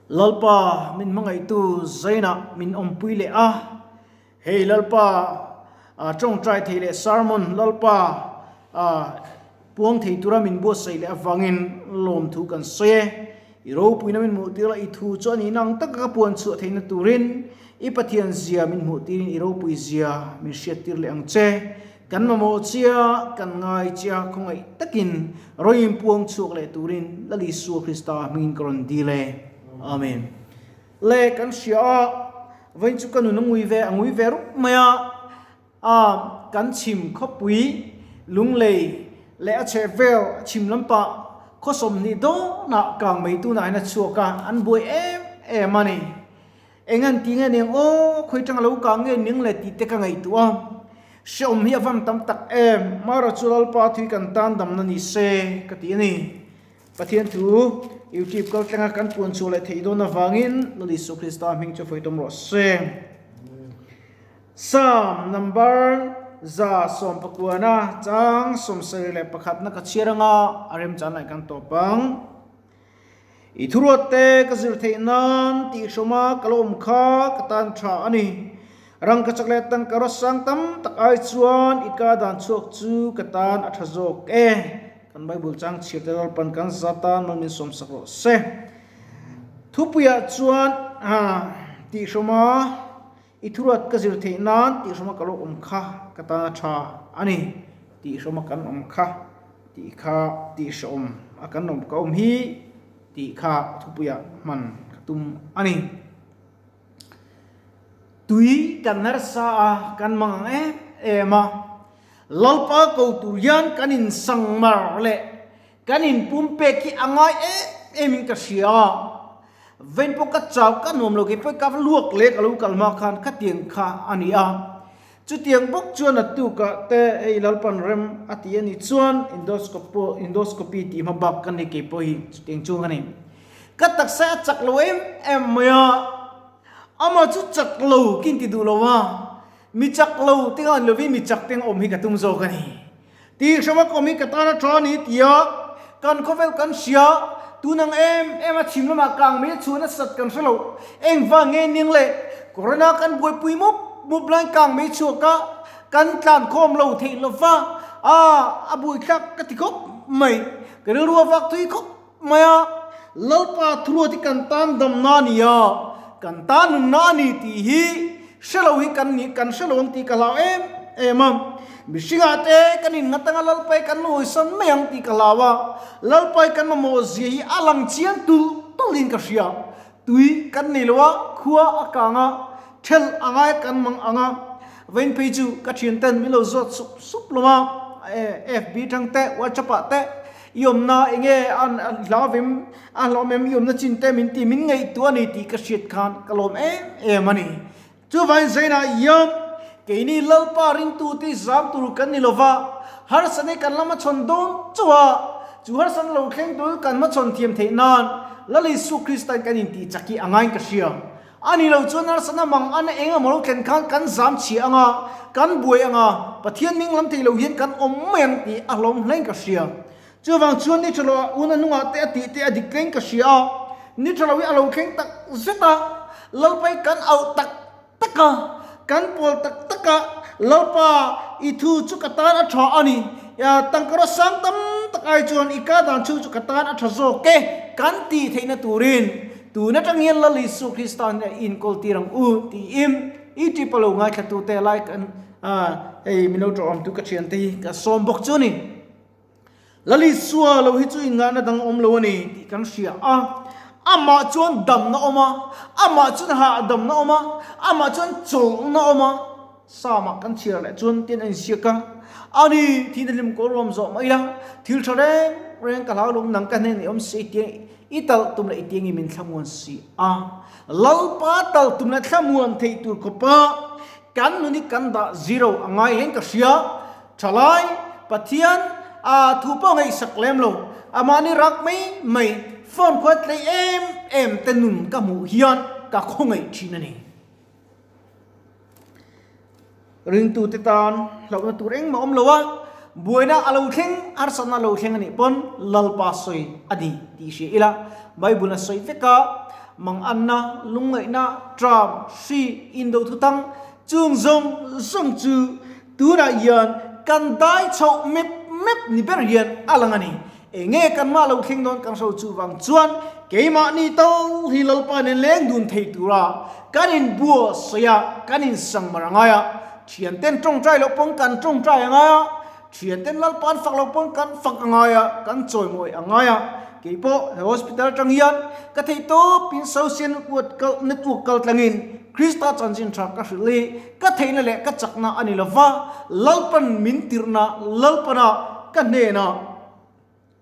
Lalpa min hmangaihtu Zainah min awmpui leh a, hei Lalpa tawngtai thei leh sermon Lalpa puang thei tura min buatsaih leh avangin lawmthu kan sawi e. I ropuina min hmuhtir la, i thu chu a nihna ang taka ka puan chhuah theihna turin i Pathian zia min hmuhtirin i ropui zia min hriattir leh ang che. Kan mamawh chia, kan ngai chia khawngaih takin rawn puang chhuak leh turin Lal Isua Krista hmingin ka rawn dil e. Amen. Le kan hria a, vawiin chu ka nun a ngui ve, a ngui ve rup mai a, a kan chhim khawpui Lunglei leh a chheh vel chhim lampah khaw 20 dawnah kang mai tunah hian a chhuak a, an buai em em a ni. Eng an ti nge niang aw, khawi tang a lo kang nge ning le tih te ka ngaihtuah a. Hreawm hi a van tam tak em, Mara chu Lalpa thui kan tan damna ni se ka ti a ni. Pathian thu YouTube kal tlenga kan puan chhuah leh theih dawn avangin Lal Isua Krista hming chu fawi tawm rawh se. Psalm number 119 chang 71 na ka chhiar anga a remchan lai kan tawp ang. I thuruat te ka zir theih nan tih hrawma ka lo awm kha ka tan tha a ni. Rangkachak leh tangka rawsang tam tak ai chuan i ka dan chhuak chu ka tan a tha zawk e. Kan Bible chang chhiar te Lalpan kan za tan mal min sawmsak rawh se. Thupuiah chuan tih hrawma i thuruat ka zir theih nan tih hrawma ka lo awm kha ka tan a tha a ni. Tih hrawma kan awm kha. Tih kha tih hrehawm a kan awm ka awm hi tih kha thupuiah hman ka tum a ni. Tui kan harsa a, kan mang ang em em a, Lalpa ko tur hian kan insang mar leh kan inpumpek hi a ngai em em in ka hria a. Vawiin pawh ka chau ka nuam lo kei pawh ka luak leh ka lo kal hma khan khatiang kha a ni a. Chutiang bawk chuan a tukah te hei Lalpan rem a ti a nih chuan endoscopy endoscopy tih hma bak ka ni kei pawh hi chutiang chung a ni. Ka taksa a chak lo em em mai a, amah chu chak lo kin ti duh lo a, mi chak lo te khan lovin mi chak te awm hi ka tum zawk a ni. Tih hrama ka awm hi ka tan a tha a ni tia kan khawvel kan hria, tun ang em em a chhim lamah kang mai a chhuah nasat kan hre lo. Engvang nge ning le Corona kan buaipui mup mup lai kang mai chhuak a, kan tlan khawm lo theih lo va, a a buaithlak ka ti khawp mai, ka rilru a vak thui khawp mai a, Lalpa thuruat hi kan tan damna a ni a, kan tan nunna a ni tih hi hre lo hi kan nih kan hre lo ang tih ka hlau em em a, mihringah te kan innghat anga Lalpai kan hawisan mai ang tih ka hlau a, Lalpai kan mamawh zia hi a lang chiang tulh tulhin ka hria, tui kan nei lo a, khua a kang a, thelh a ngai kan mang ang a, vawiin phei chu ka thianten min lo zawt sup sup lo a, FB tang te WhatsApp ah te I awmna enge an hlavim a hlawm em i awmna chin te min ti min ngaihtuah a ni tih ka hriat khan ka lawm em em a ni. Chuvain Zainah hian keini Lalpa ringtute zam tur kan ni lova, harsatna hi kan la hmachhawn dawn chauh a, chu harsatna lo thleng tur kan hmachhawn thiam theih nan Lal Isu Kristan kan intih chak hi a ngaiin ka hria. A ni lo chuan harsatna mang ana eng emaw lo thlen khan kan zam chhia ang a, kan buai ang a, Pathian ming lam thei lo hian kan awm mai ang tih a hlawm hlein ka hria. Chuvang chuan ni tha lo ah una hnungah te a tih te a dik thleng ka hria a, ni tha lo hi a lo thleng tak zet a, Lalpai kan auh tak tak a, kan pawl tak tak a, Lalpa i thu chu ka tan a tha a ni, tangka rawt sang tam tak ai chuan i ka dan chhung chu ka tan a tha zawk e kan tih theihna turin Tun atang hian Lal Isu Krista hnenah i inkawl tir ang u tiin i tip a lo ngaithlatute like an hei min lo tawhawmtu ka thiante hi ka sawm bawk chu a ni. Lal Isua lo hi chu inngahna dang awm lo a ni tih kan hria a, amah chuan damna awm a, amah chuan hahdamna awm a, amah chuan chawlhna awm a, Psalm-ah kan chhiar leh chuan tin a insiak a, a ni, thihna hlim kawl ruam zawh mai ila, thil tha reng reng ka hlau lung nang ka hnen i awm si tiang i talh tum leh i tiangin min thlamuan si a. Lalpa talh tum leh thlamuan theih tur khawpa kan nun hi kan dah zero a ngai hleng ka hria. Thalai, Pathian a thu pawh ngaihsak lem lo, amahni rak mai mai phone khuat tlei em em te nun ka hmuh hian ka khawngaih thin a ni. Ringtute tan hlauhna tur engmah awm lo a, buaina a lo thleng, harsatna a lo thleng a nih pawn Lalpa sawi a ni tih hria ila, Bible a sawi vek a, Mang anna, lungngaihna, tram, hri, indo thutang chung zawng zawng chu tunah hian kan dai chhoh mep mep ni ber hian a lang a ni. Enge kan mah lo thleng dawn kan hro chuvang chuan keimahni tal hi Lalpa nen leng dun thei tura kan inbua sawi a, kan insangmar a ngai a, thianten tawngtai loh pawn kan tawngtai a ngai a, Thianten Lalpa an fak loh pawn kan fak a ngai a, kan chawimawi a ngai a. Keipawh he hospital atang hian ka theih tawpin social network kal network kal tlangin Krista chanchin tha ka hrilh i ka theihna leh ka chakna a ni lova, Lalpan min tirhna Lalpana ka hnenah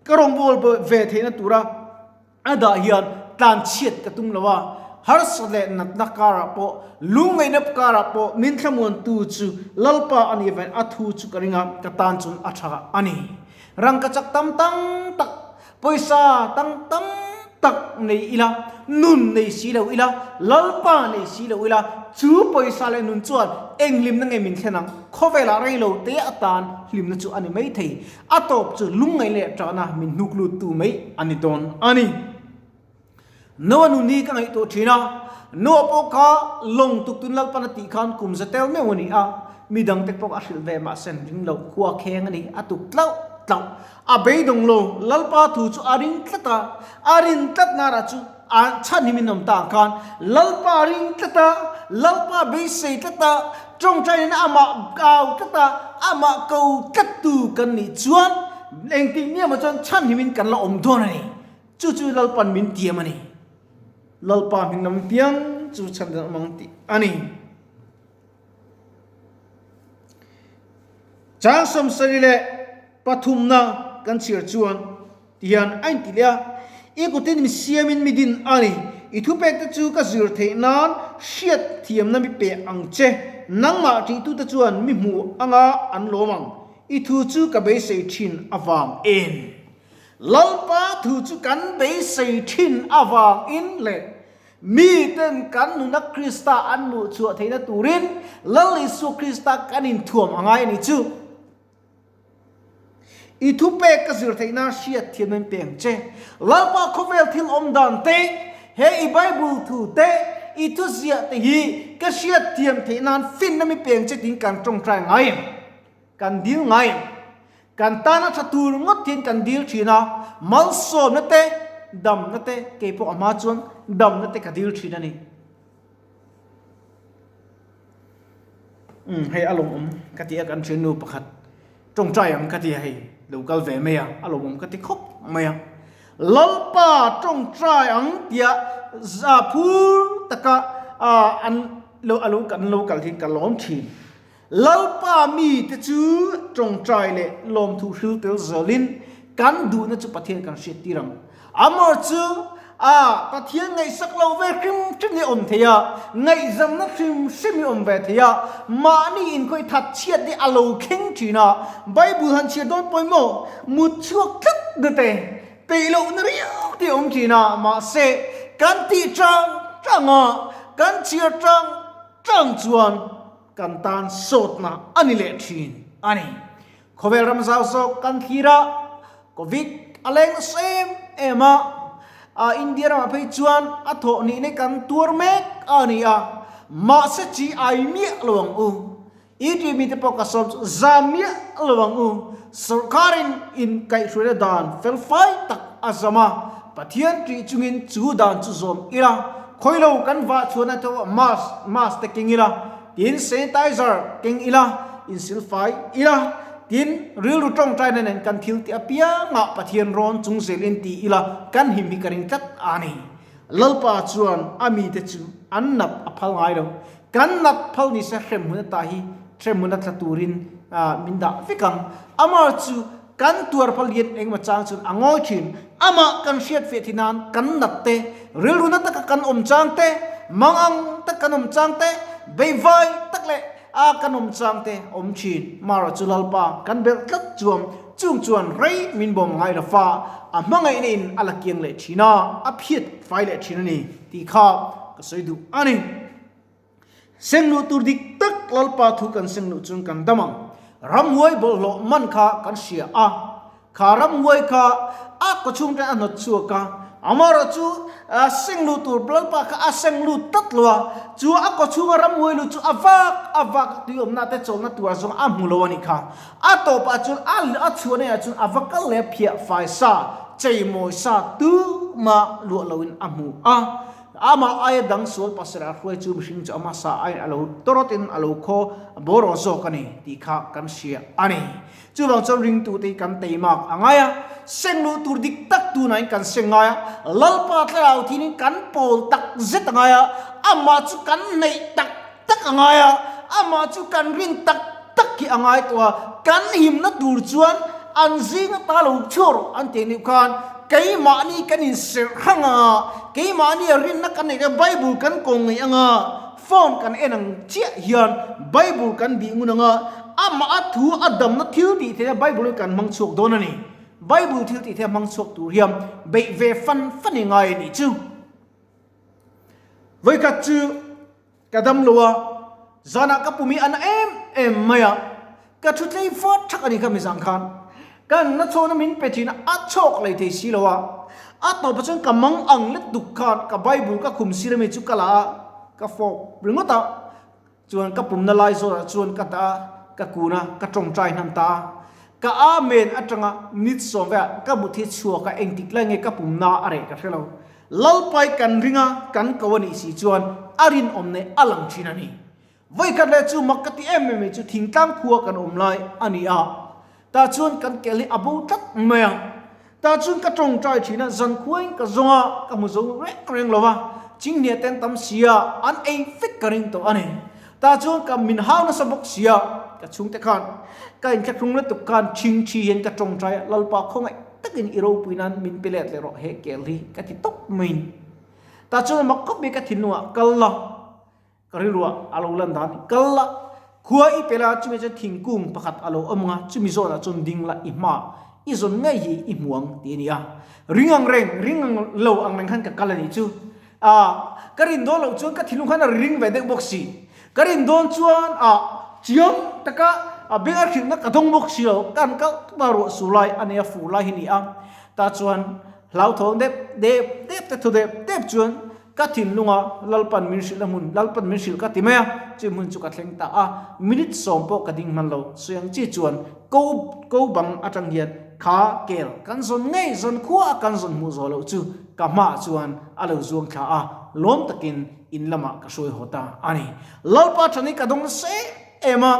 ka rawngbâwl ve theihna tura A dah hian tlanchhiat ka tum lo a, harsat leh natna karah pawh, lungngaihna karah pawh min thlamuantu chu Lalpa a nih avangin a thu chu ka ring a, ka tan chuan a tha a ni. Rangkachak tam tam tak, pawisa tang tam tak nei ila, nun nei si lo ila, Lalpa nei si lo ila, chu pawisa leh nun chuan eng hlimna nge min thlen ang? Khawvelah rei lo te atan hlimna chu a ni maithei. A tawp chu lungngaih leh ṭahna min hnuk lut tu mai a ni dawn a ni. Noah nun hi ka ngaihtuah ṭhin a, Noah pawh kha lawng tuk tun Lalpan a tih khan kum za tel meuh a ni a, mi dangte pawh a hrilh ve mahse an ring lo, khua kheng a ni, a tuk tlauh tlauh. A beidawng lo, Lalpa thu chu a ring tlat a, a rin tlat nara chu a chhan hi min awm ta ang khan Lalpa ring tlat a, Lalpa beisei tlat a, tawngtainin amah au tlat a, amah ko tlat tu kan nih chuan engtik ni emaw chuan chhan hi min kan la awm dawn a ni. Chu chu Lalpan min tiam a ni. Lalpa hming lam piang chu chhan dan awm ang tih a ni. Chang 73 kan chhiar chuan tihian a inti leh a, I kutin mi siamin mi din a ni, i thupekte chu ka zir theih nan hriat thiamna mi pe ang che, nangmah ṭihtute chuan mi hmu anga an lawm ang, i thu chu ka beisei ṭhin avang in. Lalpa thu chu kan beisei ṭhin avang in leh Miten kan nuna Krista an luh chhuah theihna turin Lal Isua Krista kan inthuam a ngai a ni chu. I thupek ka zir theihna hriat thiam in peng che. Lalpa khawvel thil awm dan te, he i Bible thu te, i thuziah te hi ka hriat thiam theih nan finna mi peng che tiin kan tawngtai ngai em? Kan dil ngai em? Kan tana tha tur ngawt hian kan dil thin a, malsawmna te, damna te, kei pawh a hma chuan damna te ka dil thin a ni. Umm hei a lawmawm ka ti a, kan thiannu pakhat tawngtai ang ka ti a hei lo kal ve mai a, a lawmawm ka ti khawp mai a. Lalpa tawngtai ang tia za phur taka an lo a lo kan lo kal hi ka lawm thin. Lalpa mite chu tawngtai leh lawmthu hril tel zelin kan duhna chu Pathian kan hriat tir ang. Amor chu a Pathian ngaihsak lo ve hrim hrim hi awm thei a, ngaihzamna hrim hrim hi awm ve thei a, mahni inkhawih that chhiat hi a lo thleng thin a, Bible han chhiar dawn pawimawh mut chhuak tlat na te, peih lohna riau te awm thin a, mahse kan tih tang tang a, kan chhiar tang tang chuan kan tan sawtna a ni leh thin a ni. Khawvel ram zau zawk kan thlir a, Covid a leng nasa em em a, a India ramah phei chuan a thawh nihna kan tuar mek a ni a, mahse chi ai miah lo ang u. I tih mite pawh ka sawm chu za miah lo ang u. Sorkarin inkaihhruaina dan felfai tak a zam a, Pathian ṭih chungin chu dan chu zawm ila, khawilo kan vah chhuahna te mask mask te keng ila, tin sanitizer keng ila, insilfai ila, tin rilru tawngtaina nen kan thil tih apiangah Pathian rawn chung zelin ti ila kan him hi ka ring tlat a ni. Lalpa chuan a mite chu an nat a phal ngai lo. Kan nat phal ni se hremhmun ata hi hremhmun a tla turin min dah vek ang. Amah chu Kan tuar phal hian engemaw chang chuan a ngawi thin. Amah kan hriat feh thih nan kan nat te, rilru na taka kan awm chang te, mangang tak kan awm chang te, beivai tak leh a kan awm chang te awm thin. Mara chu Lalpa kan belh tlat chuam chung chuan rei min bawm ngai lo fa, a hmangaihna in a la kiang leh thin a, a phiat fai leh thin a ni tih kha ka sawi duh a ni. Sengluh tur dik tak Lalpa thu kan sengluh chuan kan dam ang. Ramhuai bawlhhlawh man kha kan hria a, kha ramhuai kha a kawchhung ten a hnawt chhuak a, Amaherawhchu, seng lut tur Lalpa kha a seng lut tlat lo a, chu a kawchhunga ramhuai lut chu a vak a vak a, tui awmna te chawlhna tur zawng a hmu lo a nih kha. A tawpah chuan a a chhuah ah chuan a va kal leh a phiah fai sa, cheimawi sa tuma luah loin a hmu a. Amah aia dang sual pasarih a hruai chu mihring chu a hmasa aiin a lo tawrawtin a lo khaw bawraw zawk a ni tih kha kan hria a ni. Chuvang chuan ringtute hi kan teimak a ngai a, seng luh tur dik tak tunain kan seng ngai a, Lalpa thlarau thinin kan pawl tak zet a ngai a, amah chu kan neih tak tak a ngai a, amah chu kan rin tak tak hi a ngai tawh a, kan himna tur chuan an zinga ta lo chhuah an tih anih khan keimahni kan inserh hrang a, keimahni a rinna kan neih a Bible kan kawng ngei anga phone kan en ang chiah hian Bible kan bih ngun anga amah a thu a damna thil tih theih a Bible hi kan hmang chhuak dawn a ni. Bible thil tih theih a hmang chhuak tur hian beih ve fan fan i ngai a nih chu. Vawikhat chu Ka dam lo a, zanah ka pum hi a na em em mai a, ka thu tlei fat thak a ni kha mizang khan. Ka na chhawna min pe thin a, a chhawk lei thei si lo a. A tawpah chuan ka mang ang let duk khan ka Bible ka khum sir ami chu ka la a, ka fawp ringawt a. Chuan ka pumna lai zawnah chuan ka dah a, ka kun a, ka tawngtai hnan ta a. Ka Amen atanga nit sawm velah ka mut hi chhuak a, engtik lai nge ka pumna a reh ka hre lo. Lalpai kan ring a, kan ko a nih si chuan a rinawm nei a lang thin a ni. Vawikhat leh chu mak ka ti em em mai chu thingtlang khua kan awm lai a ni a, tah chuan kan kel hi a bo tlat mai a. Tah chuan ka tawngtai thin a, zan khuain ka zawng a, ka hmu zo reng reng lo va, chinghnia ten tam si a, an ei vek ka ring tawh a ni. Tah chuan ka min hau nasa bawk si a, ka chhungte khan ka inthlahrung lutuk khan chhingchhi hian ka tawngtai a, Lalpa khawngaih takin i ropui nan min pe let leh rawh he kel hi ka ti tawp maiin. Tah chuan mak khawp mai ka thinlungah kal la, ka rilruah a lo lan dan kal la, khua i pe la chumi chuan thingkung pakhat a lo awm ang a, chumi zawnah chuan ding la i hma i zawn ngei hi i hmu ang tih a ni a. Ring ang reng, ring ang lo ang reng khan ka kal a nih chu. A, ka rin dawn loh chuan ka thinlung khan a ri ring ve deuh bawk si. Ka rin dawn chuan a chiang taka a beng a hrilhna ka dawng bawk si lo. Kan kal ta ruah su lai a nia fur lai hi ni a. Tah chuan hlauthawng dep dep dep te thu dep dep chuan ka thinlunga Lalpan min hrilh a hmun Lalpan min hrilh ka ti mai a. Chu hmun chu ka thleng ta a. Minute sawm pawh ka ding hman lo. Sawi ang chi chuan ko ko bang atang hian kha kel kan zawn ngei zawn khua a kan zawn hmuh zawh loh chu ka hmaah chuan a lo zuang thla a, lawm takin in lamah ka hruai haw ta a ni. Lalpa than hi ka dawng nasa em em a,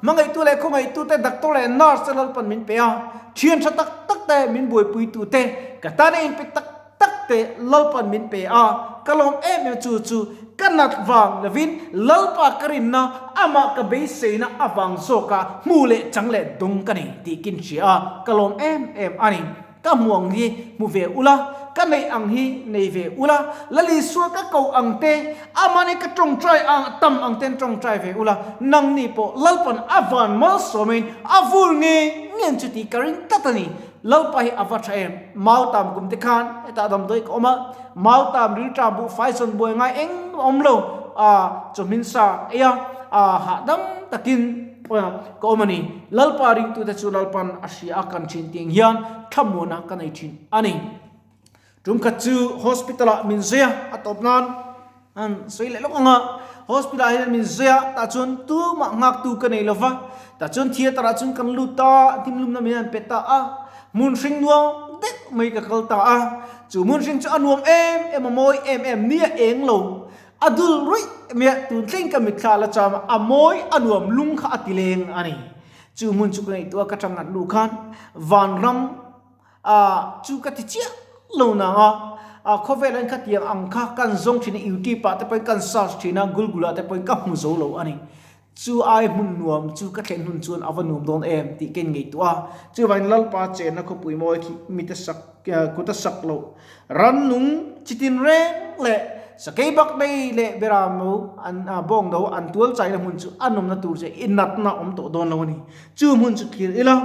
hmangaihtu leh khawngaihtu te, doctor leh nurse te Lalpan min pe a, thian tha tak tak te, min buaipuitu te, ka tana inpe tak tak te Lalpan min pe a, ka lawm em em chu chu ka nat vang lovin Lalpa ka rinna amah ka beiseina avang zawka hmu leh chang leh dawng ka nei tih kin hria a, ka lawm em em a ni. Ka hmu ang hi hmu ve ula, ka neih ang hi nei ve ula, Lal Isua ka koh ang te, amahni ka tawngtai ang tam ang ten tawngtai ve ula, nangni pawh Lalpan a van malsawmin a vur nge ngen chu tih ka ring tlat a ni. Lalpa hi a va tha em? Mautam kum te khan hetah damdawi ka awm a, mautam rilṭam buh fai zawn buai ngai eng awm lo, a chawhmin sa ei a, a hahdam takin Ka awm a ni. Lalpa ringtute chu Lalpan a hria a kan thin tih ang hian thlamuana ka nei thin a ni. Tum khat chu hospital ah min zui a, a tawp nan an sawi leh lawk ang a. Hospital ah hian min zui a, tah chuan tumah nghaktu ka nei lo va. Tah chuan theatre ah chuan kan lut ta a, hlimlumna min han pe ta a. Hmun hring nuam deuh mai ka kal ta a. Chu hmun hring chu a nuam em em a, mawi em em, ni a eng lo. A dul ruih mai a, tun thleng ka mitthla la cham a, a mawi a nuam lung kha a ti leng a ni. Chu hmun chu ka ngaihtuah ka tang ngat lu khan vanram a chu ka ti chiah lo nang a, a khawvel an khatiang ang kha kan zawng thin a, youtube ah te pawhin kan search thin a, google ah te pawhin ka hmu zo lo a ni. Chu ai hmun nuam chu ka thlen hun chuan a va nuam dawn em tih ka inngaihtuah a. Chuvangin Lalpa chenna khawpui mawi khi mite sak kut a sak loh. Rannung chitin reng leh sakei bak nei leh beram an bawng do an tual chaina hmun chu a nawmna tur che i natna awm tawh dawn lo a ni. Chu hmun chu thlir ila,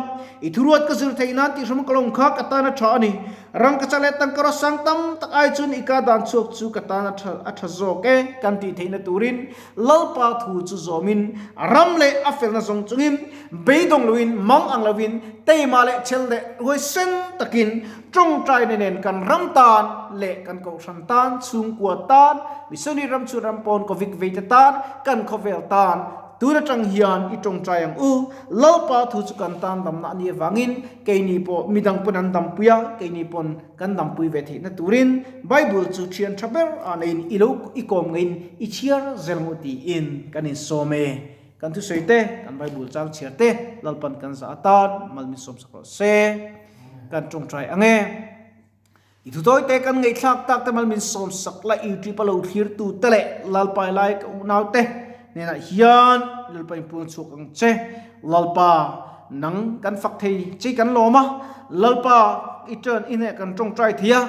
i thuruat ka zir theih nan tih hram ka lawng kha ka tan a tha a ni. Rangkachak leh tangkaraw sang tam tak ai chuan i ka dan chhuak chu ka tan a tha a tha zawk e kan tih theihna turin Lalpa thu chu zawmin ram leh a felna zawng chungin beidawng loin mang ang loin teima leh chel leh huaisen takin tawngtaina nen kan ram tan leh kan kohhran tan chhungkua tan missionary ram chhun ram pawn covid veite tan kan khawvel tan Tun atang hian i tawngtai ang u, Lalpa thu chu kan tan damna a nih avangin keini pawh midang pawn an dampui a, keini pawn kan dampui ve theihna turin Bible chu thian tha ber ah neiin i lo i kawm ngeiin i chhiar zel ang u tiin kan insawm e. Kan thusawi te, kan Bible chang chhiar te Lalpan kan zah atan mal min sawmsak rawh se. Kan tawngtai ang e. I thudawi te kan ngaihthlak tak te mal min sawm sak la YouTube a lo thlir tu te leh Lalpa i lai ka unau te hnenah hian Lalpa in puang chhuak ang che. Lalpa nang kan fak thei che kan lawm a, Lalpa i turn i hneh kan tawngtai thei a,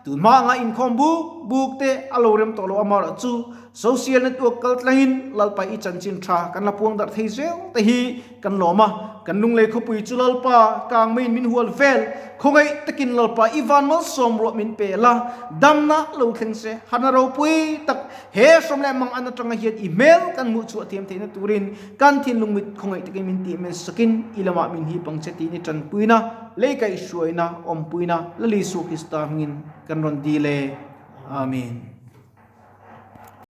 tun hma anga inkhawm buk buk te a lo rem tawh lo amaherawh chu social network kal tlangin Lalpa i chanchin tha kan la puang darh thei zel te hi Kan lawm a, kan lunglei khawpui chu Lalpa kang maiin min hual vel. Khawngaih takin Lalpa i van malsawm ruah min pe la, damna lo thleng se, hana ropui tak he hrawm leh mang an atanga hian i hmel kan hmuh chhuah thiam theihna turin kan thinlung mit khawngaih takin min tih men sakin i lamah min hip ang che tiin i tanpuina, lei kaihhruaina, awmpuina Lal Isua Krista hmingin kan rawn dil e. Amen.